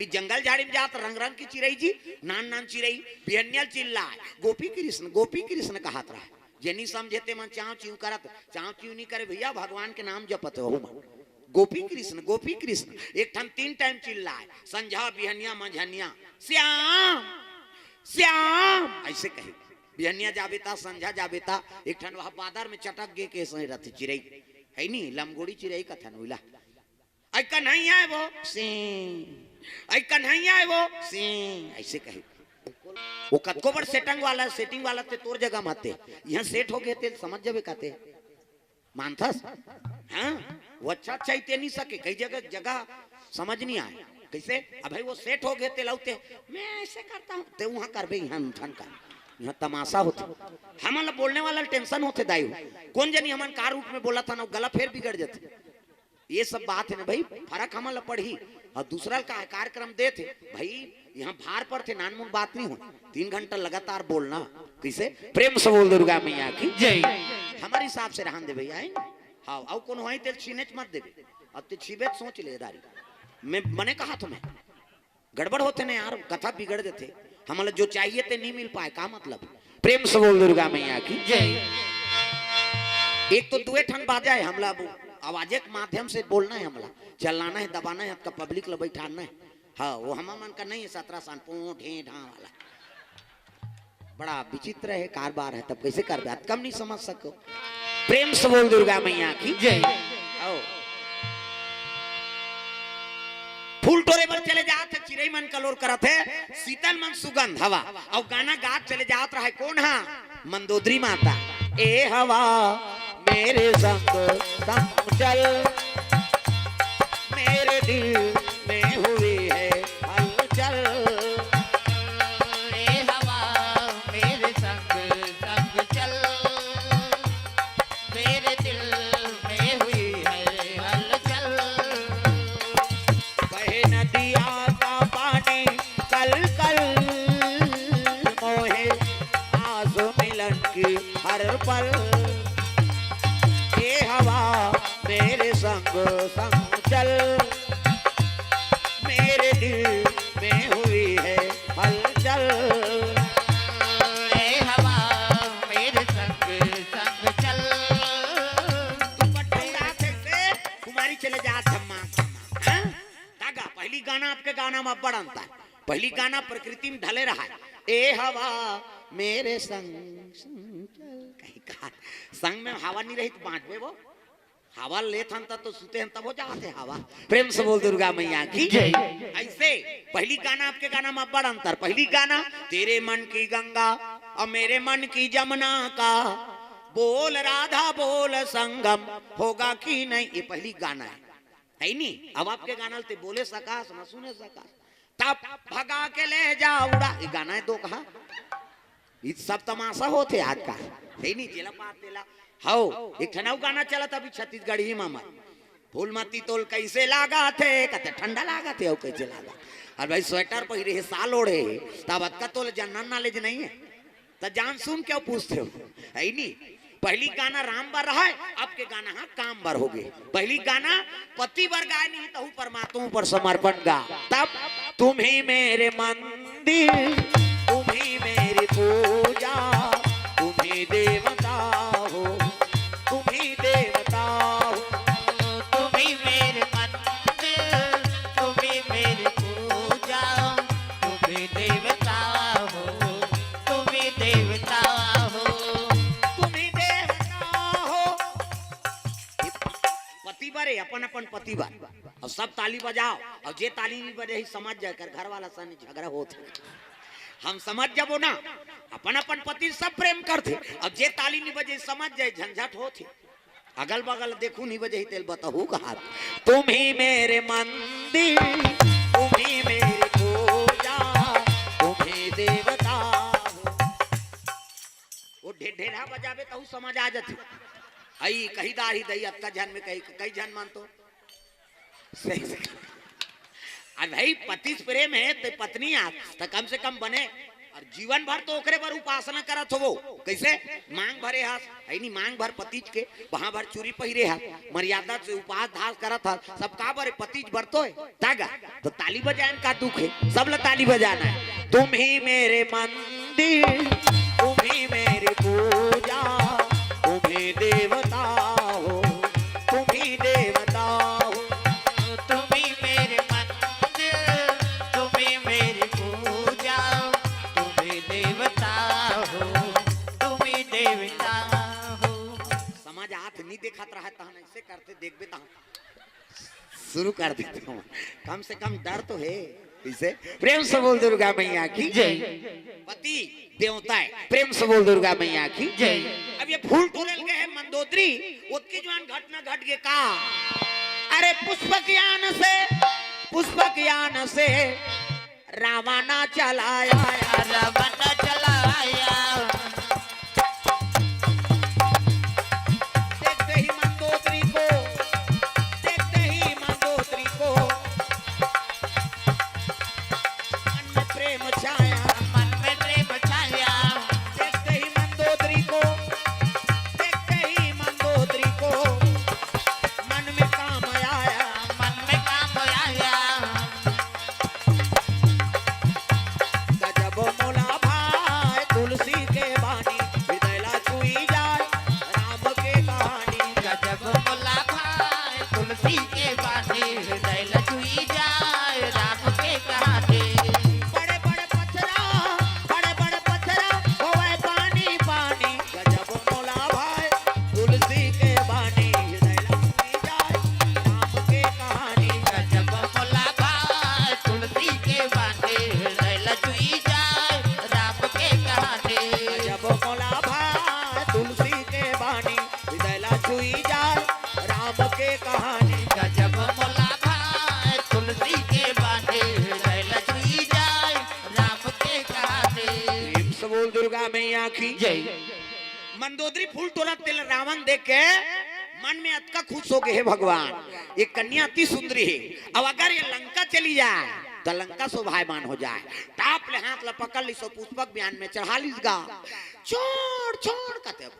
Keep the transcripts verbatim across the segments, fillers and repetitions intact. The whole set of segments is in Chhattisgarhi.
जंगल झाड़ी में जात रंग रंग की चिरई जी, नान नान चिरई, बिहनिया चिल्लाय, "गोपी कृष्ण, गोपी कृष्ण" कहत रहा। जेनी समझे ते मन चाव चीव करत, चाव चीव नहीं करे भैया, भगवान के नाम जपत हो मन। "गोपी कृष्ण, गोपी कृष्ण" एक ठन तीन टाइम चिल्लाय, संझा, बिहनिया, मंझनिया, "श्याम, श्याम" ऐसे कहे। बिहनिया जाबे ता, संझा जाबे ता, एक ठन वह बादर में चटक गे के सही रहते चिरई, है नी, लमगोड़ी चिरई कथन उला। "ऐ कन्हैया है वो, सी, ऐ कन्हैया है वो, सी" ऐसे कहे। वो कतको बड़ सेटिंग वाला, सेटिंग वाला ते तोर जगह माते, यहाँ सेट हो गए ते समझ जाबे काते। मानथस? हाँ, वो अच्छा अच्छा ही ते नहीं सके, कई जगह, जगह समझ नहीं आए। कैसे? अब भाई वो सेट हो गए ते लौते, "मैं ऐसे करता हूँ", ते वहाँ करबे, यहाँ ठन कर, यहाँ तमाशा होते। हमन ला बोलने वाला टेंशन होते दाई हो। कौन जनी हमन कार रूट में बोला था ना, वो गला फेर बिगड़ जाते। ये सब बात है ना भाई, फर्क हमन ला पड़ही। और दूसरा का है, कार्यक्रम देथे भाई, यहाँ भार पड़थे, नानमुन बात नहीं हो। तीन घंटा लगातार बोलना, कैसे? प्रेम से बोल दुर्गा मैया की जय। हमारे हिसाब से रहन दे भैया, है? हाँ, अउ कोनो होई तेल छीनेच मत देबे। अब ते छीबे त सोच ले दारी। मैं मने कहा तुम्हें, गड़बड़ होते ना यार, कथा बिगड़ देते। हमला जो चाहिए ते नहीं मिल पाए, का मतलब? प्रेम से बोल दुर्गा मैया की जय। एक तो दुए ठन बाजा है, हमला अब आवाजे के माध्यम से बोलना है, हमला चलाना है, दबाना है, आपका पब्लिक ला बैठाना है। हाँ, वो हम मन का नहीं है, सतरा सान पो ढे ढा वाला। बड़ा विचित्र है कारबार है, तब कैसे करबे? आप कम नहीं समझ सको। प्रेम से बोल दुर्गा मैया की जय। आओ। फूल टोरे बर चले जात हे, चिरई मन कलोर करत हे, शीतल मन सुगंध हवा, अउ गाना गात चले जात रहे। कौन हा? मंदोदरी माता। ए हवा, मेरे संग संग चल, मेरे दिल में हुई है हलचल। ए हवा, मेरे संग संग चल, मेरे दिल में हुई है हलचल। बहे नदिया का पानी कल कल, मोहे आस मिलन की हर पल। ए हवा, मेरे संग संग चल, मेरे दिल में हुई है हलचल। ए हवा, मेरे संग संग चल। तू पटौरा थे से कुमारी चले जा धम्मा धम्मा, हाँ? तागा, पहली गाना आपके गाना में बड़ अंतर। पहली गाना प्रकृति में ढले रहा है, ए हवा मेरे संग संग चल। कहीं का संग में हवा नहीं रही तो बांटबे वो। हवा लेत हन तब तो सुते हन तब हो जाते हवा। प्रेम से बोल दुर्गा मैया की जय। ऐसे पहली गाना आपके गाना में बड़ अंतर। पहली गाना तेरे मन की गंगा और मेरे मन की जमुना का बोल राधा बोल संगम होगा कि नहीं, ये पहली गाना है, है नी? अब आपके गाना ते बोले सकास ना सुने सकास, तब भगा के ले जा उड़ा, ये गाना है दो कहा। ये सब तमाशा होते आज का, है नी? जेला पार तेला। हाओ, एक ठन अउ गाना चलत अभी छत्तीसगढ़ी मामा, फूलमती तोल कैसे लागा थे, कहते ठंडा लागा थे, अउ कैसे लागा? और भाई स्वेटर पहिरे हे, साल ओढ़े हे, तब अतका तोल जनरल नॉलेज नहीं है, त जान सुन क्यों पूछते हो, है नी? पहली गाना राम बर रहा है, आपके गाना हाँ काम बर हो गए। पहली गाना पति बर गाय नहीं, तहु परमात्मा पर समर्पण गा। तब तुम ही मेरे मंदिर, तुम ही मेरी पूजा, तुम ही देवता हो, तुम ही देवता हो। तुम ही मेरे मंदिर, तुम ही मेरी पूजा, तुम ही देवता हो, तुम ही देवता हो, तुम ही देवता हो। पति बर है, अपन अपन पति बर। अब सब ताली बजाओ, और जे ताली नहीं बजे ही समझ जाए कर घर वाला सन झगड़ा होत है। हम समझ जाबो ना, अपन अपन पति सब प्रेम करथे, अब जे ताली नहीं बजे समझ जाए झंझट होत है। अगल बगल देखू नहीं बजे ही तेल बताहू कहा, तुम ही मेरे मंदिर, तुम ही मेरी पूजा, तुम ही देवता हो। वो ढे-, ढेढ़ा बजाबे तहू समझ आ जाथे। आई कही दार ही दई अतका झन में कई, कई झन मान तो। सही से। अब भाई पति से प्रेम है तो पत्नी आ, तो कम से कम बने अउ जीवन भर तो ओकरे बर उपासना करत होबो। कइसे? मांग भरे हस, हइ नी, मांग भर पतिज के, वहां भर चूरी पहिरे हस, मर्यादा से उपास धास करत हस, सब का बर? पतिज बर तो हे। तागा, तो ताली बजाए में का दुख हे? सब ला ताली बजाना हे। तुम ही मेरे मंदिर, तुम ही मेरी पूजा, तुम ही देवता हो, तुम ही देवता हो। तुम ही मेरे मंदिर, तुम ही मेरी पूजा, तुम ही देवता हो, तुम ही देवता हो। समझ आत नहीं, देखत रहा तहन ऐसे करते देखबे तहन शुरू कर देते हो। कम से कम डर तो हे। इसे प्रेम से बोल दुर्गा मैया की जय। पति देवता हे, प्रेम से बोल दुर्गा मैया की जय। अब ये फूल टोरे ल गे हे मंदोदरी, ओतकी जुवार घटना घट गे का? अरे पुष्पक यान से, पुष्पक यान से रावण चला आया, रावण चला आया। देखते ही मंदोदरी को, देखते ही मंदोदरी को मन में प्रेम छाया, मन में प्रेम छाया। देखते ही मंदोदरी को, देखते ही मंदोदरी को मन में काम आया, मन में काम आया। गजब मोला भाए तुलसी के बानी, हृदय ला छुई जाए राम के कहानी। गजब मोला भाए तुलसी के बानी, हृदय ला छुई जाए राम के कहानी। बड़े बड़े पथरा, बड़े बड़े पथरा होवे पानी पानी। गजब मोला भाए तुलसी के बानी, हृदय ला छुई जाए राम के कहानी। गजब मोला भाए तुलसी के बानी, हृदय ला छुई जाए राम के कहानी। गजब मोला भाए तुलसी के बानी, हृदय ला छुई जाए राम के कहानी। गजब मोला भाए तुलसी के बानी, हृदय ला छुई जाए राम के कहानी। प्रेम से बोल दुर्गा मैया की जय। मंदोदरी फूल टोरत तेला रावण देख के मन में अतका खुश हो गे, हे भगवान, ये कन्या अति सुंदरी हे, अब अगर ये लंका चली जाए त लंका शोभायमान हो जाए। टाप ले हाथ ला पकड़ लिस अउ पुष्पक विमान में चढ़ा लिस गा। छोड़, छोड़, कहते अब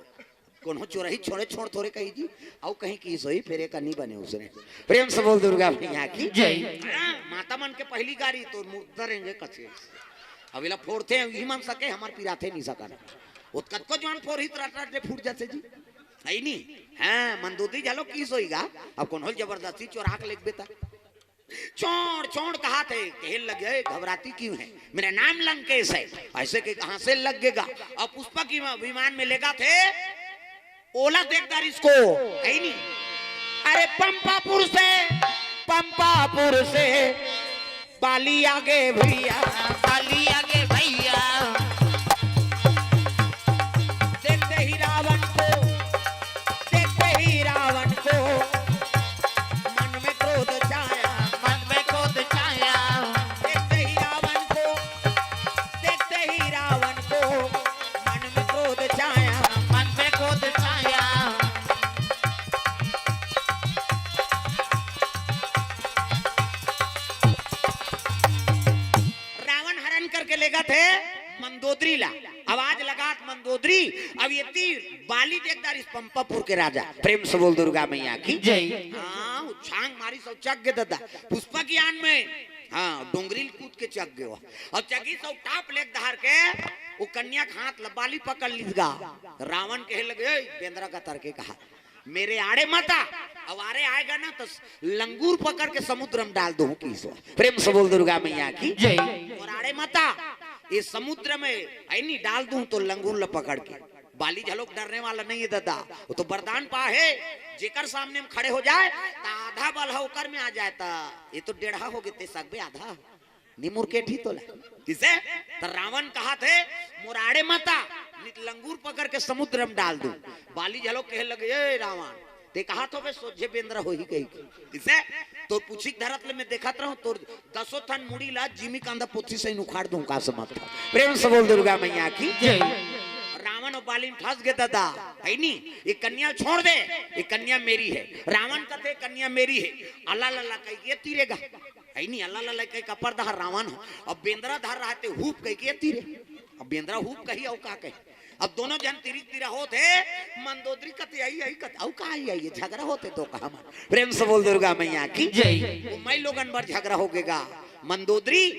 कोनो चोरही छोड़े, छोड़ थोरे कही जी, अउ कहीं की सोई फेरे का नहीं बने उसने। प्रेम से बोल दुर्गा मैया की जय। हाँ, माता मन के पहली गारी तो मुर्दा रेंगे कचे। अब एला फोड़थे, इही मन सके, हमर पिराथे नहीं सकन। वो कतको जवान फोड़ही त रट रट ले फूट जाथे जी। हइ नी? हाँ, मंदोदरी घलो की सोई गा, अब कोनो ल जबरदस्ती चोरा के लेगबे त। छोड़, छोड़ कहाथे, कहे लगे, "ए, घबराती क्यों है? मेरा नाम लंकेश है।" ऐसे के कहाँ से लग गेगा? अब पुष्पक विमान में लेगथे, ओला देख दारिस को, हइ नी? अरे पंपापुर से, पंपापुर से बाली आगे भैया, बाली आगे भैया। देखते ही रावण को, देखते ही रावण को मन में क्रोध छाया, मन में क्रोध छाया। देखते ही रावण को, देखते ही रावण को मन में क्रोध छाया, मन में क्रोध छाया। रावण हरण करके लेगथे मंदोदरी ला। आवाज लगात मंदोदरी, अब एती बाली देख दारिस पंपापुर के राजा। प्रेम से बोल दुर्गा मैया की जय। हाँ, वो छांग मारिस अउ चघ गे ददा। पुष्पक विमान में, हाँ, डोंगरी ल कूद के चघ गे वो। अउ चघिस अउ टाप ले धर के वो कन्या के हाथ ला बाली पकड़ लिस गा। रावण कहे लगे, "ए, बेंदरा कतर के कहा, मेरे आड़े मत आ, अउ आड़े आएगा ना तो लंगूर पकड़ के समुद्र में डाल दूं" किस वो। प्रेम से बोल दुर्गा मैया की जय। "अउ आड़े मत आ, ये समुद्र में हइ नी डाल दूं तो लंगूर ला पकड़ के।" बाली घलोक डरने वाला नहीं हे ददा, वो तो वरदान पा हे, जेकर सामने में खड़े हो जाए त आधा बल ह ओकर में आ जाए, त ये तो डेढ़ा हो गे, ते सकबे आधा। निमुर के ठी तोला। किसे? त रावण कहाथे, "मोर आड़े मत आ, नित लंगूर पकड़ के समुद्र में डाल दूं।" बाली घलोक कहे लगे, "ए रावण, ते कहाथो बे सोझे बेंदरा होही कही के।" किसे? तोर पूछी के धरत ले मैं देखत रहूं, तोर दसों ठन मुड़ी ला जिमी कांदा पोथी सही उखाड़ दूं का समझ। प्रेम से बोल दुर्गा मैया की जय। रावण अउ बाली में फंस गे ददा, हइ नी? ये कन्या छोड़ दे, ये कन्या मेरी है। रावण कथे, "कन्या मेरी है।" अला लला कहि के तीरेगा। हइ नी, अला लला कहि के अपर दहा रावण ह। अब बेंदरा धर रहा ते हुप कहि के तीरे। अब बेंदरा हुप कही, अउ का कही? अब दोनों झन तिरिक तिरा होत हे, मंदोदरी कते आई, आई कते, अउ का आई, आई, ये झगरा होत हे तो कहा मन। प्रेम से बोल दुर्गा मैया की। जय। वो मइलोगन बर झगरा होगे गा। मंदोदरी,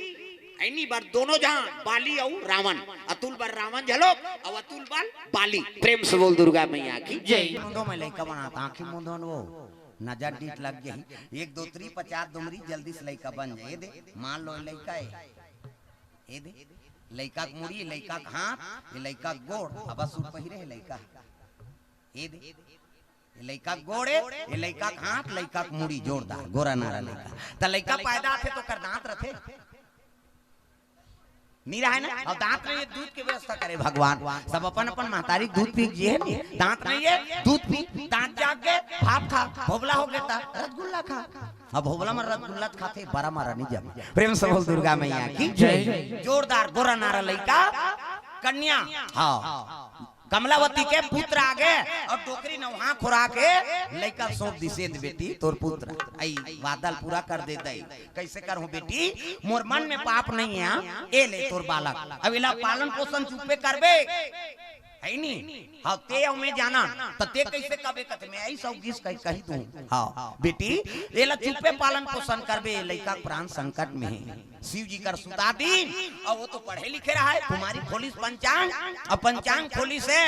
अइनी बर दोनों झन, बाली अउ रावण, अतुल बर रावण झलोक, अउ अतुल बर बाली। प्रेम से बोल दुर्गा मैया की। जय। दो मैं लइका बनाता, आँखी मुंदोन वो, नजर डीठ लग गई। एक दो त्री पचास दुमरी, जल्दी से लइका बन जाए। ए दे, मान लो लइका है। ए दे, लइका के मुड़ी, लइका के हाथ, ये लइका के गोड़, अब सूट पहिरे हे लइका। ए दे, ये लइका के गोड़, ये लइका के हाथ, लइका के मुड़ी, जोरदार, गोरा नारा लइका। त लइका पैदा आथे तो ओकर दांत रथे? नी रहे ना? अब दांत नहीं है, दूध की व्यवस्था करे भगवान। सब अपन अपन महतारी के दूध पी जिए नी, दांत नहीं है, दूध पी, दांत जाग गए, भाप खा, भोबला हो गया था, रसगुल्ला खा। अब भोबला में रसगुल्ला खाथे, बरा मारा नहीं जम। प्रेम से बोल दुर्गा मैया की। जय। जोरदार गोरा नारा लइका, कन्या, हाँ, कमलावती के पुत्र आगे, अउ डोकरी नवहा खुरा के लइका सौंप दिसे, "दे बेटी, तोर पुत्र आई, वादा ल पूरा कर दे दई।" "कइसे करहूं बेटी, मोर मन में पाप नहीं है, ए ले तोर बालक, अब एला पालन पोषण चुप्पे करबे, है नी? हाँ, ते अउ मैं जाना, त ते कइसे कबे कथे, मैं आई सौ गिस कही, कही दूं। हाँ, बेटी, एला चुप्पे पालन पोषण करबे, लइका के प्राण संकट में है।" शिव जी कर सुता दीन, अउ वो तो पढ़े लिखे रहा है, कुमारी खोलिस पंचांग, अउ पंचांग खोलिस हे,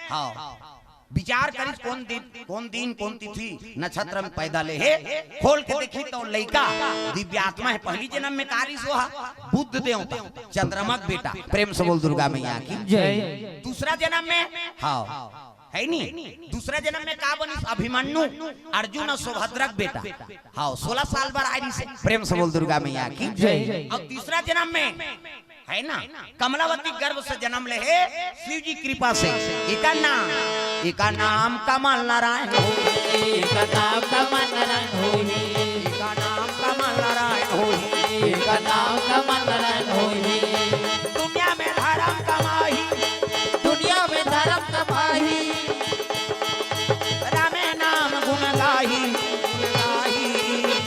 हाँ, विचार करिस कोन दिन, कोन दिन, कोन तिथि, नक्षत्र में पैदा ले हे, खोल के देखी तो लइका दिव्यात्मा है, पहली जन्म में का रिहिस वो हा, बुद्ध देवता, चंद्रमा के बेटा। प्रेम से बोल दुर्गा मैया की। जय। दूसरा जन्म में, हाँ, है नी? दूसरा जन्म में का बनिस? अभिमन्यु, अर्जुन अउ सुभद्रा के बेटा। हाँ, सोलह साल बर आय रिहिसे। प्रेम से बोल दुर्गा मैया की। जय। अउ तीसरा जन्म में, है ना, कमलावती गर्भ से जन्म ले हे शिव जी कृपा से। एका नाम, एका नाम कमल नारायण होही। एका नाम कमल नारायण होही। एका नाम कमल नारायण होही। एका नाम कमल नारायण होही। दुनिया में धर्म कमाही। दुनिया में धर्म कमाही। रामे नाम गुण गाही।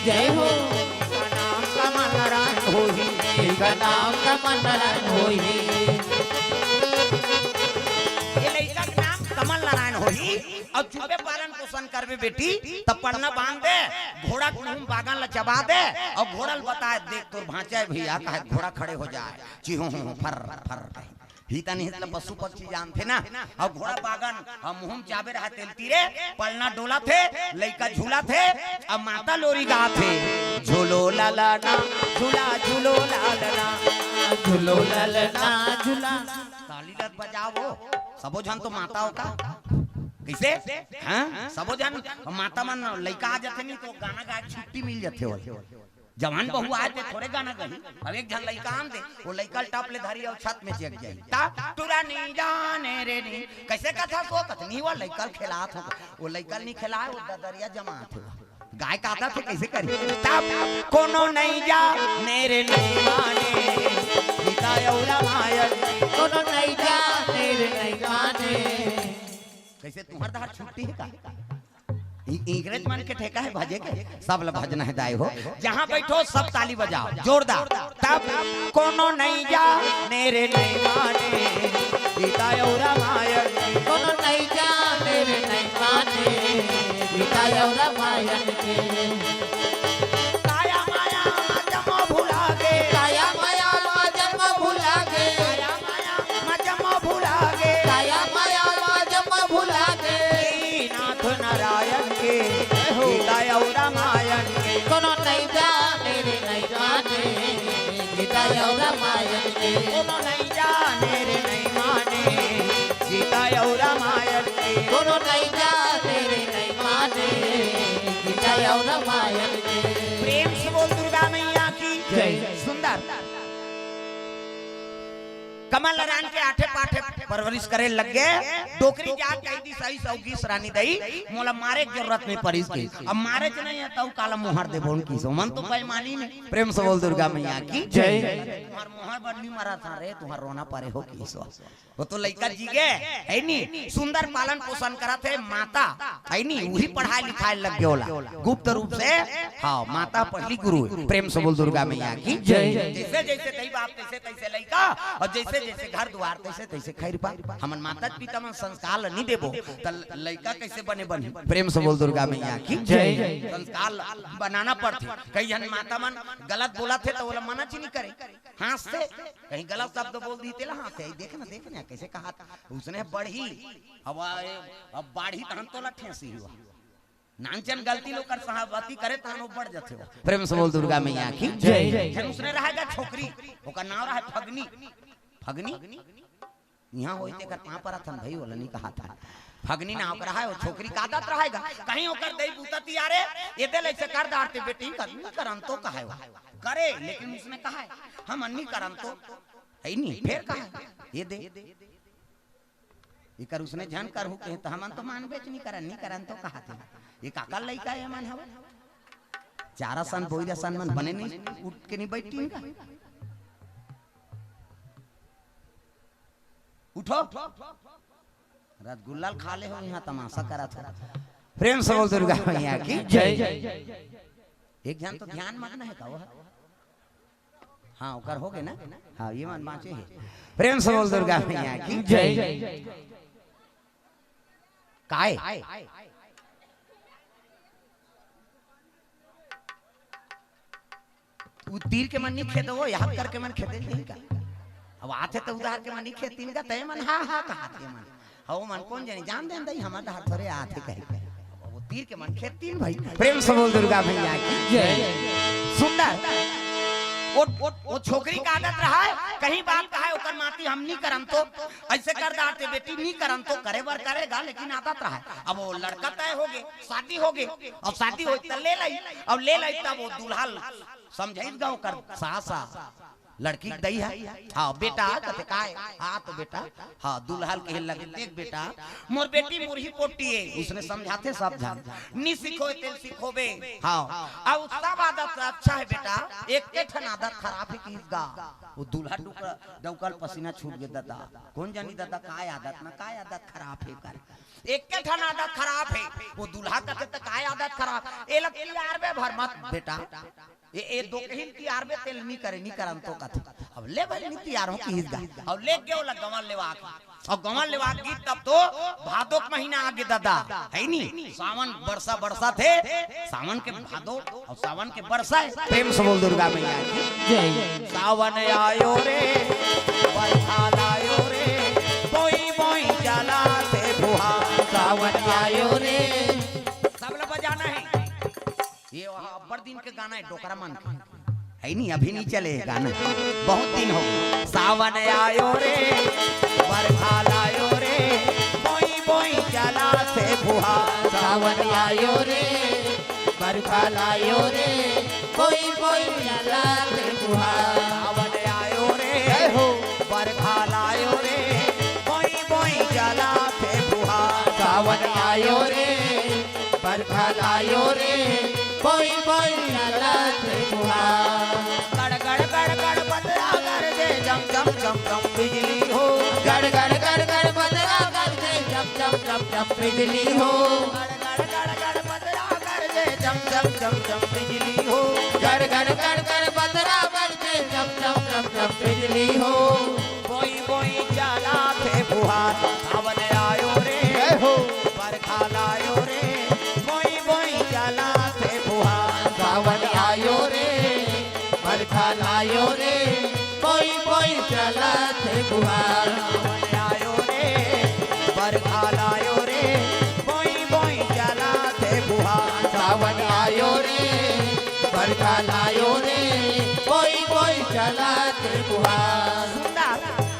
जय हो। एका नाम कमल नारायण होही। एका नाम कमल नारायण होही। ये लइका के नाम कमल नारायण होही। अउ चुपे पालन पोषण करबे बेटी, त पड़ना बांध दे, घोड़ा के मुंह बागन ला चबा दे, अउ घोड़ा ल बताए, "देख तोर भांचा है भैया," कहे घोड़ा खड़े हो जाए, चिहो हो फर फर। हित अनहित ल पशु पक्षी जानथे ना। अउ घोड़ा बागन, अउ मुहूं चाबे रहा तेल तीरे, पलना डोलाथे, लइका झूलाथे, अउ माता लोरी गाथे, "झूलो लालना, झूला झूलो लालना, झूलो लालना, झूला।" ताली लत बजाओ, सबो झन तो माता हो का? कइसे? हाँ, सबो झन माता मन लइका आ जाथे नी तो गाना गाए के छुट्टी मिल जाथे ओला। जवान बहू आए ते थोड़े गाना गही। अब एक झन लइका आन दे, वो लइका ल टप ले धरी अउ छत में चेक जाही। ता टुरा नी जाने रे नी। कइसे कथा सो कथनी वो लइका ल खेलात हो। वो लइका ल नी खेलाए, वो ददरिया जमात हो। गाय का आदत है, कइसे करी? तब कोनो नहीं जाने रे नी माने। सीता अउ रामायण। कोनो नहीं जाने रे नहीं माने। कइसे तुम्हार धार छुट्टी है का? इ-, इंग्रेज मन के ठेका है भजे के, सब ल भजना है दाई हो। जहाँ बैठो सब ताली बजाओ, जोरदार। तब कोनो नहीं जाने रे नहीं माने, सीता अउ रामायण। कोनो नहीं जाने रे नहीं माने, सीता अउ रामायण के। काया माया मा जम्मो भुला गे। काया माया मा जम्मो भुला गे। काया माया मा जम्मो भुला गे। काया माया मा जम्मो भुला गे। नाथ नारायण के, जय हो। सीता अउ रामायण के। कोनो नहीं जाने रे नहीं माने, सीता अउ रामायण के। कोनो नहीं जाने रे नहीं माने, सीता अउ रामायण के। कोनो नहीं जाने रे नहीं माने, सीता अउ रामायण के। प्रेम से बोल दुर्गा मैया की। जय। सुंदर। कमल नारायण के आठे पाठे परवरिश करे लग गे। डोकरी जात कहि दिस, "अइस अउ गिस रानी दई, मोला मारे के जरूरत नहीं परिस के। अब मारे च नहीं है, तउ काला मुहर देबो न किसो। मन तो बेईमानी नहीं।" प्रेम से बोल दुर्गा मैया की। जय। तुम्हार मुहर बर नहीं मरा था रे, तुम्हार रोना परे हो किसो। वो तो लइका जी गे, है नी? सुंदर पालन पोषण करत हे माता, है नी? उही पढ़ाई लिखाई लग गे ओला। गुप्त रूप से, हाँ, माता पहली गुरु है। प्रेम से बोल दुर्गा मैया की। जय। जैसे जैसे दई बाप तैसे तैसे लइका, अउ जैसे जैसे घर दुआर तैसे तैसे खैर पा। हमन माता पिता मन संस्कार ल नी देबो त लइका कैसे बने बनही? प्रेम से बोल दुर्गा मैया की जय। संस्कार ल बनाना पड़थे। कई झन माता मन गलत बोलत हे त ओला मना च नी करे, हाँसथे। कहीं गलत शब्द बोल दी तेला हाँसथे, "देख ना, देख ना, कैसे कहा था?" उसने बढ़ी, अब, अब बाढ़ी तहन तोला ठेसी हुआ। नानचन गलती ल ओकर सहानुभूति करे, तहान ओ बढ़ जथे। प्रेम से बोल दुर्गा मैया की जय। फिर उसने रहेगा छोकरी, ओकर नाम रहे फगनी। फगनी? इहाँ होई तेकर पाँव परत हन भई, ओला नी कहा था। फगनी नाम ओकर रहे, ओ छोकरी का आदत रहेगा, कहीं ओकर दई बूता तियारे, एदे ले से कर डारते बेटी, कर नी करन तो कहे हो। करे, लेकिन उसने कहा है, "हम नी करन तो।" है नी, फिर कहा है, "ये दे।" एकर उसने झन करहू कहे, त हमन तो मानबेच नी करन, नी करन तो कहा थे। ये काकर लइका ये मन हवे? चारा सन, बोइरा सन मन बने नी, उठ के नी बैठतीन का? उठो। रसगुल्ला ल खा ले हो, इहाँ तमाशा करत हो। प्रेम से बोल दुर्गा मैया की जय। एक झन तो ध्यान मग्न है का वो? हाँ, ओकर हो गे ना? हाँ, ये मन बाँचे हे। प्रेम से बोल दुर्गा मैया की जय। काय? उ तीर के मन नी खेदो, याद करके मन खेदे नहीं का? अब आथे त उधार के मन नी खेदतीन का, तय मन हा हा कहा थे मन। हव मन कोन जनी जान देन दई, हमर डहर थोरे आथे कहे। अब वो तीर के मन खेदतीन भई। प्रेम से बोल दुर्गा मैया की जय। सुंदर। ओ, ओ, ओ छोकरी का आदत रहा है, कहीं बात कहा है, ओकर माती हम नी करन तो, ऐसे कर डारते बेटी, नी करन तो करे बर करेगा, लेकिन आदत रहा है। अब वो लड़का तय हो गे, शादी हो गे, अब शादी होई त ले लई, अब ले लई तब वो दूल्हा ल-, समझाई गा ओकर सास, लड़की के दई है। हाँ, बेटा, कथे काय? हाँ, तो बेटा, हाँ, दूल्हा ल कहे लगे, "देख बेटा, मोर बेटी मुरही पोटी है।" उसने समझाथे सब झन, "नी सिखोय तेल सिखोबे।" हाँ, अउ सब आदत अच्छा है बेटा, एक के ठन आदत खराब है किहिस गा। वो दूल्हा डुक-, डउका ल पसीना छूट गे ददा। कोन जनी ददा, काय आदत ना, काय आदत खराब है कर। एक के ठन आदत खराब है, वो दूल्हा कथे त काय आदत खराब? एला तियारबे भर मत बेटा। ए, ए दो कहिन तियारबे तेल नी करे, नी करन तो कथे। अब ले भाई नी तियार हो किहिस गा। अब ले गे ओला गंवा लेवा के। अउ गंवा लेवा के तब तो भादो के महीना आगे ददा, है नी? सावन बरसा बरसा थे, सावन के भादो अउ सावन के बरसा है। प्रेम से बोल दुर्गा मैया की जय। सावन आयो रे, बरखा लायो रे, बोई बोई चला थे फुहार। सावन आयो रे। तबला बजाना है। ये वहाँ अब्बड़ दिन के गाना है, डोकरा मन के। है नी, अभी नी चले ये गाना, बहुत दिन हो गए। सावन आयो रे, बरखा लायो रे, बोई बोई चला थे फुहार। सावन आयो रे, बरखा लायो रे, बोई बोई चला थे फुहार। सावन आयो रे, जय हो। बरखा लायो रे, बोई बोई चला थे फुहार। सावन आयो रे, बरखा लायो रे, बोई बोई चला थे फुहार। गड़ गड़ गड़ गड़ बदरा गरजे, झम झम झम झम बिजली हो। गड़ गड़ गड़ गड़ बदरा गरजे, झम झम झम झम बिजली हो। गड़ गड़ गड़ गड़ बदरा गरजे, झम झम झम झम बिजली हो। गड़ गड़ गड़ गड़ बदरा गरजे, झम झम झम झम बिजली हो। बोई बोई चला थे फुहार, सावन आयो रे। जय हो। बरखा लायो रे, बोई बोई चला थे फुहार। सावन आयो रे, बरखा लायो रे, बोई बोई चला थे फुहार। सावन आयो रे, बरखा लायो रे, बोई बोई चला थे फुहार। सावन आयो रे, बरखा लायो रे, बोई बोई चला थे फुहार। सुंदर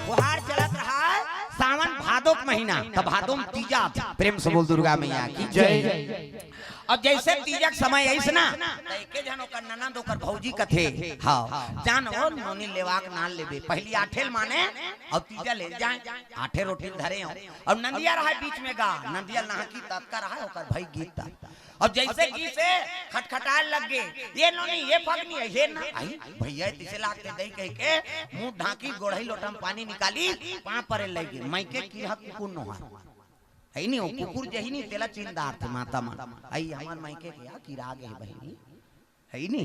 फुहार चलत रहा है, सावन भादो के महीना, त भादो में तीजा आथे। प्रेम से बोल दुर्गा मैया की जय। अब जैसे तीजा के समय आइस ना, त एके झन ओकर ननद, ओकर भौजी कथे, हाँ, जान ओ नोनी लेवा के नान लेबे, पहिली आठे ल माने, अउ तीजा ले जाए, आठे रोटी ल धरे हो। अउ नंदिया रहा बीच में गा, नंदिया नहाकी ततका रहा, ओकर भाई गीत। अब जैसे गीत से खटखटाए लग गे, "ये नोनी, ये फगनी है, ये ना।" आई, भैया, तिसे लागते दई कह के, मुंह ढांकी, गोड़ही लोटा में पानी निकाली, पांव परे लग गे। माई के किरहा कुकुर नोहा। है नी, वो कुकुर जही नी, तेला चिन्ह डारथे माता मन। आई, हमर माई के क्या किरा गे हे बहिनी? है नी?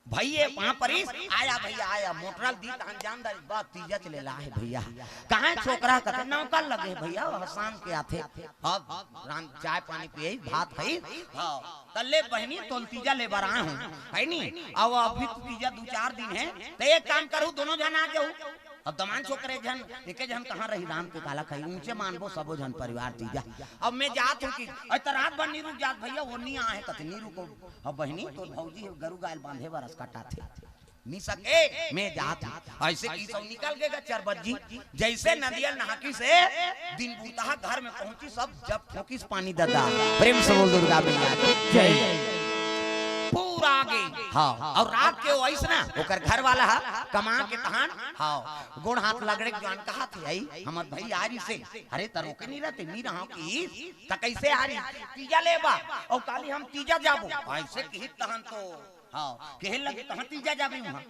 भइया, वहां परिस, आया भइया, आया, मोटरल दी तहन जान दारी, बा तीजा चले ला हे भइया। कहाँ हे छोकरा? कथे नौकर लगे हे भइया, वो हसान के आथे। अब राम चाय पानी पिए, भात खाई, हाँ, त ले बहिनी, तोल तीजा ले बर आए हूँ, है नी? अब अभी तो तीजा दू चार दिन हे, त एक काम करू, दोनों झन आ जाऊ। अब दमान छोकरे झन, एके झन कहाँ रही राम के काला खाई, ऊंचे मानबो सबो झन परिवार तीजा। अब मैं जात हूँ कि, अरे त रात भर नी रुक जात भइया, वो नी आए, कथे नी रुको। अब बहिनी, तोर भौजी हे, गरू गाय ल बांधे बर असकटाथे। नी सके, मैं जात हूँ। अइसे किहिस अउ निकल गे गा चरबज्जी। जइसे नंदिया नहाकिस हे, दिन बुतहा घर में पहुंचिस, सब जब ठोकिस पानी ददा। प्रेम से बोल दुर्गा मैया की जय। पूरा आ गे। हाँ, अउ रात के वो अइस ना, ओकर घर वाला हा, कमा के तहान, हाँ, गोड़ हाथ लगड़े के जुआन कहाथे, आई, हमर भई आ रहिसे, अरे त रोके नी रहते, नी रहा कि, त कइसे आ रही, तीजा ले बर, अउ काली हम तीजा जाबो, अइसे किहिस तहन तो हाँ, केहे लगे, "कहाँ तीजा जाबे उहाँ?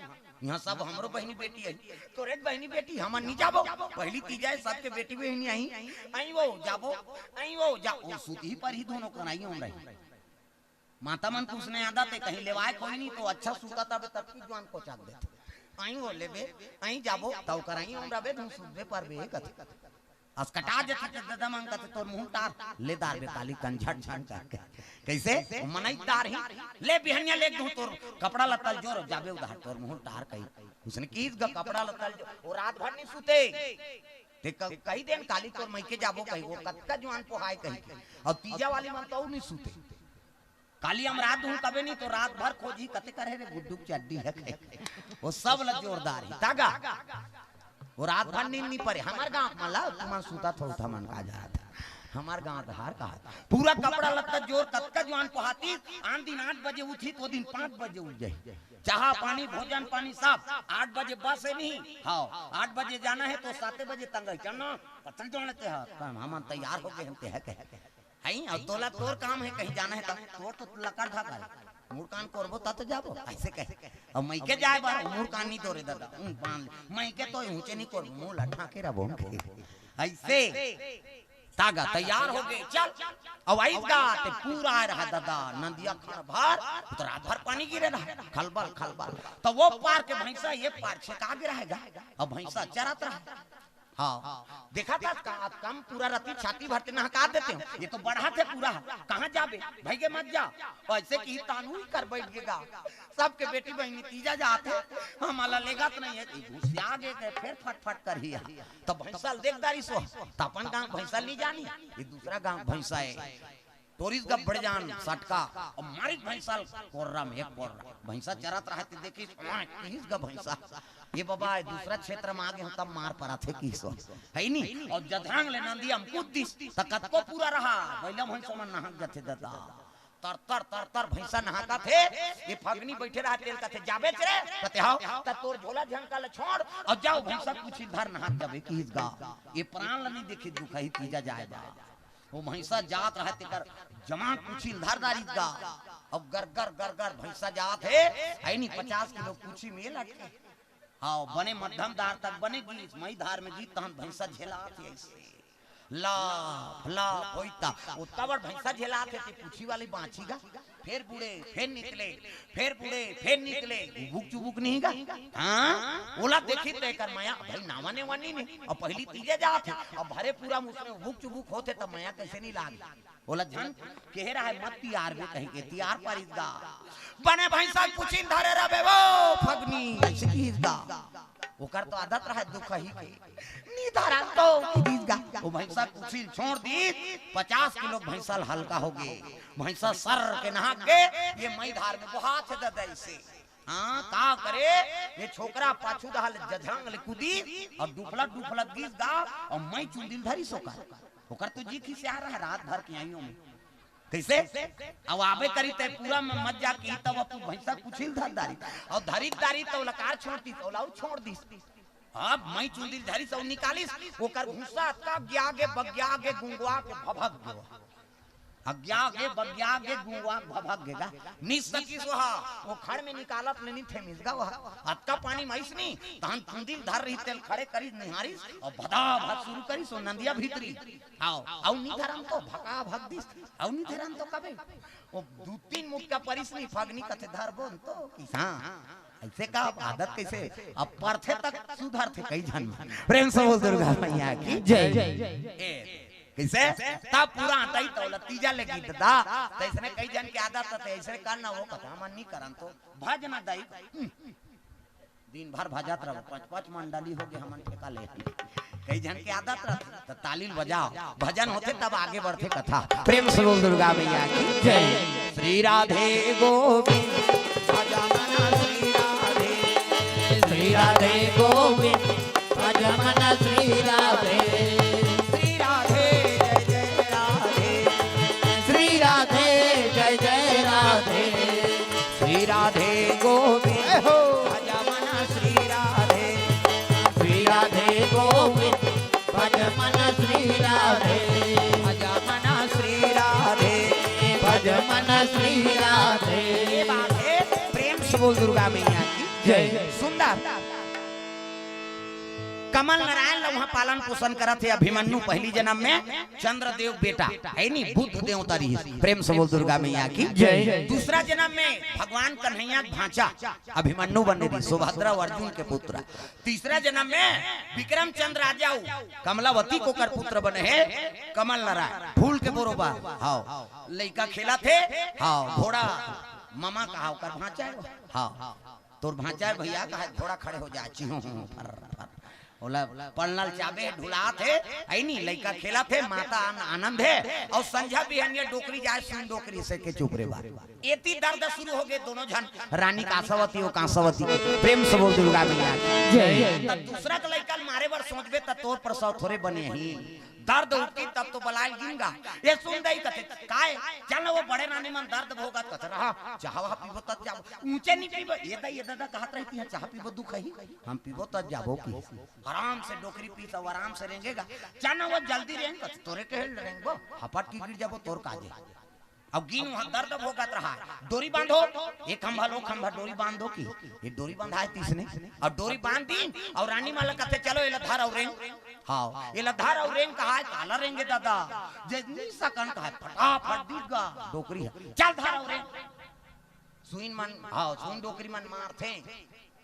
इहाँ सब हमरो बहिनी बेटी हे।" "तोरे बहिनी बेटी, हमन नी जाबो। पहिली तीजा हे, सबके बेटी बहिनी आही। अई वो जाबो, अई वो जा।" ओ सुतही परही दोनों कन, अई ओन रही। माता मन के उसने आदत हे, कहीं लेवाय कोई नी तो अच्छा सुतत हबे तब की जुआन कोचाक देथे। "अई वो लेबे, अई जाबो, तौ कराई ओन रबे, धुन सुतबे परबे," कथे। असकटा जथे त ददा मन कथे, "तोर मुंह टार, ले दार बे काली कन झट झट करके।" कइसे? मनई दार ही, "ले बिहनिया ले दूं तोर कपड़ा लत्ता ल जोर, जाबे उधार तोर मुंह टार कही।" उसने किहिस गा कपड़ा लत्ता ल जोर, वो रात भर नी सुते। ते क-, कही देन काली तोर मइके जाबो कही, वो कतका जुआन पोहाय कही के। अउ तीजा वाली मन तो अउ नी सुते। काली हम रात दूं कबे नी तो रात भर खोजी कते करे रे गुड्डू के चड्डी हे कहे। वो सब ल जोरदार ही। तागा। वो रात भर नींद नी परे। हमर गांव मला तुमन सुतत हो, तुमन का जात। हमर गांव धार का। पूरा कपड़ा लत्ता जोर कतका जुआन पोहातिस, आन दिन आठ बजे उठिस, तो दिन पाँच बजे उठ जाही। चाहा पानी, भोजन पानी सब। आठ बजे बस हे नी। हाँ, आठ बजे जाना हे तो साते बजे तंग हे। चल ना, पतल जोड़ते ह। हमन तैयार हो गे हन ते हे कहे। हई, अउ तोला तोर काम हे, कहीं जाना हे त तोर तो लकर धकर। मुड़ कान कोरबो त तो जाबो, अइसे कहे। अउ मइके जाय बर मुड़ कान नी तोरे ददा, उन बांध ले। मइके तो ऊंचे नी कोरबो, मुंह लठा के रबो। अइसे। तागा तैयार हो गे, चल। अउ आइस गा, ते पूरा आय रहा ददा, नंदिया खन भर, तो रात भर पानी गिरे रहा, खलबल, खलबल। त वो पार के भइंसा, ये पार छेका गे रहा गा, अउ भइंसा चरत रहा। हाँ, देखा था का, कम पूरा रति छाती भर के नहका देते हो, ये तो बढ़ा थे पूरा, कहाँ जाबे, भइगे मत जा। अइसे किहिस तहन उही कर बइठ गे गा। सबके बेटी बहिनी तीजा जात हे, हमला लेगत नहीं हे, ये घुसिया गे के फेर फटफट करही। त भइंसा ल देख दारिस ओ, त अपन गांव भइंसा ल नी जानी, ये दूसरा गांव भइंसा हे। टोरिस गा भड़जान सटका, अउ मारिस भइंसा ल कोर्रा में एक कोर्रा। भइंसा चरत रहा ते देखिस, ओए, किहिस गा भइंसा। ये बबा, ये दूसरा क्षेत्र में आ गे हंव, तब मार परत हे किहिस ओ। हई नी? अउ जधरंग ले नंदिया म कूद दिस, त कतको पूरा रहा, बइला भइंसा मन नहक जथे ददा। तर, तर, तर, तर भइंसा नहाकत हे, ये फगनी बइठे रहा, तेला कथे, "जाबेच रे?" कथे, "हव।" "त तोर झोला झंका ल छोड़, अउ जा ओ भइंसा कुछी ल धर नहात जाबे," किहिस गा। ये प्रान ल नी देखिस, दुखही तीजा जाय बर। वो भइंसा जात रहा तेकर जमा कुछी ल धर दारिस गा। अउ गरगर गरगर भइंसा जात हे, अइनी पचास किलो कुछी में लटके। हाँ, बने मध्यम धार तक बने गिस, मई धार में गिस तहन भइंसा झेलात हे अइसे। लाफ, लाफ होइस त, ओतका बड़ भइंसा झेलात हे ते कुछी वाली बांचही गा। फेर बूड़े, फेर निकले, फेर बूड़े, फेर निकले, उबुक चुबुक नहीं गा। हाँ, ओला देखिस त एकर मया, भई नावा नेवा नी ने, अउ पहिली तीजे जात हे, अउ भरे पूरा म उसने उबुक चुबुक होत हे त मया कइसे नी लागे। ओला झन केहे रहा हे मत तियारबे कहिके, तियार परिस गा। बने भइंसा ल कुछी ल धरे रबे वो फगनी, अइसे किहिस गा। ओकर तो आदत रहा हे दुखही के। नी धरन तो किहिस गा। ओ भइंसा ल कुछी ल छोड़ दिस, पचास किलो भइंसा ल हल्का हो गे। भइंसा सर के नहाक गे, ये मई धार में बोहात हे ददा अइसे। हाँ, का करे, ये छोकरा पाछू डहर ले जधरंग ले कूदिस अउ डुफलत डुफलत गिस गा अउ मई चुंदी ल धरिस ओकर। ओकर तो जी खिसिया रहा हे रात भर के आइयो में। कइसे? अउ आबे करिस ते पूरा में मत जा किहिस, तब अपन भइंसा कुछी ल धर दारिस। अउ धरिस दारिस त ओला कार छोड़ दिस, ओला अउ छोड़ दिस। अब मई चुंदी ल धरिस अउ निकालिस, ओकर घुस्सा अतका गिया गे, बगिया गे, गुंगवा के भभक गे। अग्या गे, बग्या गे, गुंगवा भभक गे गा। निस सकिस वहा, वो खड़ में निकालत ले नी थेमिस गा वहा। अतका पानी में आइस नी, तहन चुंदी ल धर रही, तेल खड़े करिस, निहारिस, अउ भदा भद शुरू करिस, वो नंदिया भीतरी। आओ, अउ नी धरन तो भका भग दिस, अउ नी धरन तो कबे। वो दू तीन मुटका परिस नी, फगनी कथे धरबो न तो किस, हाँ। अइसे का आदत कइसे? अब परथे तक सुधरथे कई झन। प्रेम से बोल दुर्गा मैया की जय। ए, कइसे? तब पूरा आटा ही तौला तीजा ले गीत दा। त अइसने कई झन के आदत हे, अइसने करना वो कथा मन नी करन तो भज ना दाई। दिन भर भजत रहो, पांच पांच मंडली हो गे हमन ठेका ले। कई झन के आदत रथे, त ताली ल बजाओ, भजन होथे तब आगे बढ़थे कथा। प्रेम से बोल दुर्गा मैया की जय। श्री राधे गोविंद, भज मन श्री राधे। श्री राधे गोविंद, भज मन श्री राधे। श्री राधे जय जय राधे। श्री राधे जय जय राधे। श्री राधे गोविंद, जय हो। भज मन श्री राधे। श्री राधे गोविंद, भज मन श्री राधे। भज मन श्री राधे। भज मन श्री राधे। ये बात है, प्रेम से बोल दुर्गा मैया की जय। सुंदर। कमल नारायण ला उहाँ पालन पोषण करत हे अभिमन्यु, पहली जन्म में चंद्रदेव बेटा, हे नी, बुद्ध देवता रहिस। प्रेम से बोल दुर्गा मैया की जय। दूसरा जन्म में भगवान कन्हैया के भांचा अभिमन्यु बने रहिस, सुभद्रा अउ अर्जुन के पुत्र। तीसरा जन्म में विक्रम चंद्र राजा अउ कमलावती के ओकर पुत्र बने हे कमल नारायण, फूल के बरोबर। हाव, लइका खेलत हे, हाव, घोड़ा ममा कहा ओकर भांचा हे, हाव। तोर भांचा हे भइया, कहा घोड़ा खड़े हो जाए, चिहो हो, फर, फर। ओला पलना ल चाबे, ढुलात हे, हे नी, लइका खेलत हे, माता आन-, आनंद हे, अउ संझा बिहनिया डोकरी जाए, सुन डोकरी से के चुप रे बा। एती दर्द शुरू हो गे, दोनों झन रानी कांसावती अउ कांसावती। प्रेम से बोल दुर्गा मैया की जय। त दूसरा के लइका ल मारे बर सोचबे, त तोर प्रसव थोरे बने ही। दर्द उठकी तब तो बलाय ल गिन गा। ये सुन दई कथे, "काय? चल ना वो बड़े रानी मन दर्द भोगत कथे रहा। चाहवा पीबो तब जाबो।" ऊंचे नहीं पीबो। ये दई, ये दादा कहत रही थी, "चाह पीबो दुख ही। हम पीबो तब जाबो की।" आराम से डोकरी पीस अउ आराम से रेंगेगा। चल ना वो जल्दी रेंग कथे, "तोरे के हेल रेंगबो। हपट की गिर जाबो तोर काजे।" अब गिन वहां दर्द भोगत रहा। डोरी बांधो, एक खंभा लो खंभा डोरी बांधो की। ये डोरी बंधाय तिसने। अउ डोरी बांध दीन अउ रानी माला कथे, "चलो एला धर अउ रेंग।" हाव, एला धर अउ रेंग कहाय, काला रेंगे दादा? जे नी सकन कहाय, फटाफट दिख गा डोकरी ह। चल धर अउ रेंग। सुइन मन, हाव, सुइन डोकरी मन मारथे।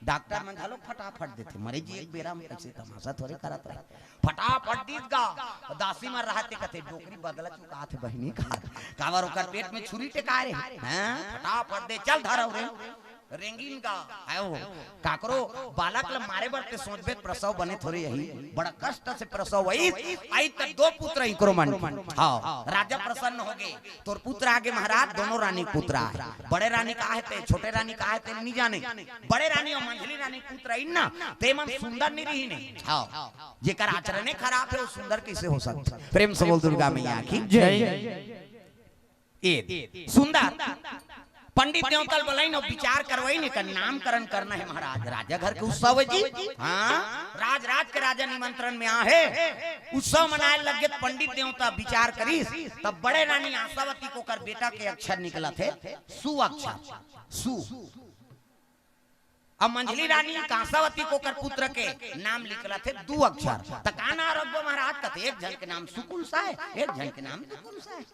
डॉक्टर मन घलो फटाफट देथे। मरे जी एक बेरा में कइसे तमाशा थोरे करत रहे। फटाफट दिस गा। दासी मन रहत हे कथे, "डोकरी बदला चुकात हे बहिनी का।" काबर ओकर पेट में छुरी टेकाय रहे। हैं? फटाफट दे, चल धर अउ रेंग। रेंगिन गा, आयो हो। काकरो बालक ल मारे बर ते सोचबे त प्रसव बने थोरे यही। बड़ा कष्ट से प्रसव होइस, अइस त दो पुत्र इंक्रो मन। हाव, राजा प्रसन्न हो गे। तोर पुत्र आगे महाराज, दोनों रानी के पुत्र आय। बड़े रानी का हे ते, छोटे रानी का हे ते, नी जाने। बड़े रानी अउ मंझली रानी के पुत्र आइन ना, ते मन सुंदर नी रहिन हे। हाव, जेकर आचरणे खराब हे, वो सुंदर कइसे हो सकथे? प्रेम से बोल दुर्गा मैया की जय। ए सुंदर पंडित देवता ल बलाइन अउ विचार करवाइन, एकर नामकरण करना हे महाराज। राजा घर के उत्सव हे जी। हाँ, राज राज के राजा निमंत्रण में आहे। उत्सव मनाय लग गे त पंडित देवता विचार करिस, तब बड़े रानी आशावती के ओकर बेटा के अक्षर निकलत हे सु अक्षर, सु। अब मंझली रानी कांसावती के ओकर पुत्र के नाम निकलत हे दू अक्षर। त का नाम रखबो महाराज? कथे एक झन के नाम सुकुल साय, एक झन के नाम दुकुल साय।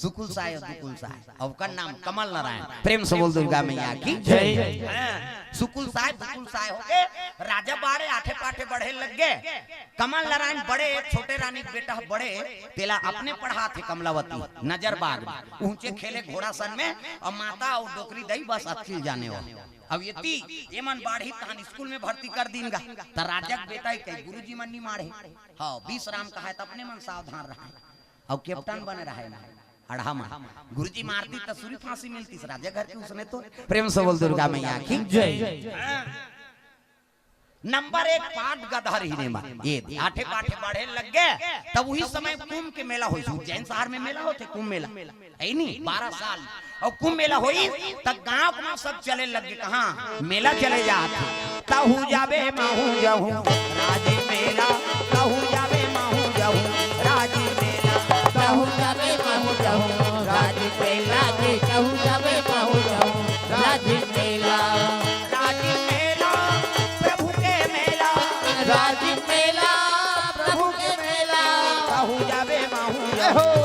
सुकुल साय अउ दुकुल साय। अउ ओकर नाम कमल नारायण। प्रेम से बोल दुर्गा मैया की जय। हाँ, सुकुल साय, दुकुल साय हो गे। राजा बाड़े आठे पाठे बढ़े लग गे। कमल नारायण बड़े, छोटे रानी के बेटा बड़े, तेला अपने पढ़ात हे कमलावती, नजर बाग में। ऊंचे खेले घोड़ा सन में, अउ माता अउ डोकरी दई बस अतकी ल जाने हो। अब एती, एमन बाढ़ही तहन स्कूल में भर्ती कर दीन गा। त राजा के बेटा ही कही, "गुरुजी मन नी माढ़े।" हाँ, विश्राम कहाय त अपने मन सावधान रहे। अउ कैप्टन बने रहे ना, अढ़ा मन। गुरुजी मारती त सूरी फांसी मिलती, राजा घर के उसने तो। प्रेम से बोल दुर्गा मैया की जय। नंबर एक पाठ गदहर ही ने मन। ये आठे पाठे बढ़े लग गे, तब उही समय कुंभ के मेला होइस। उज्जैन शहर में मेला होथे, कुंभ मेला। हे नी, बारह साल। अउ कुंभ मेला होइस, त गांव के मन सब चले लग गे। कहाँ? मेला चले जात हे। तहू जाबे महू जहू, राजी मेला। तहू जाबे महू जहू, राजी मेला। तहू जाबे महू जहू, राजिम मेला, प्रभु के मेला। राजिम मेला, प्रभु के मेला।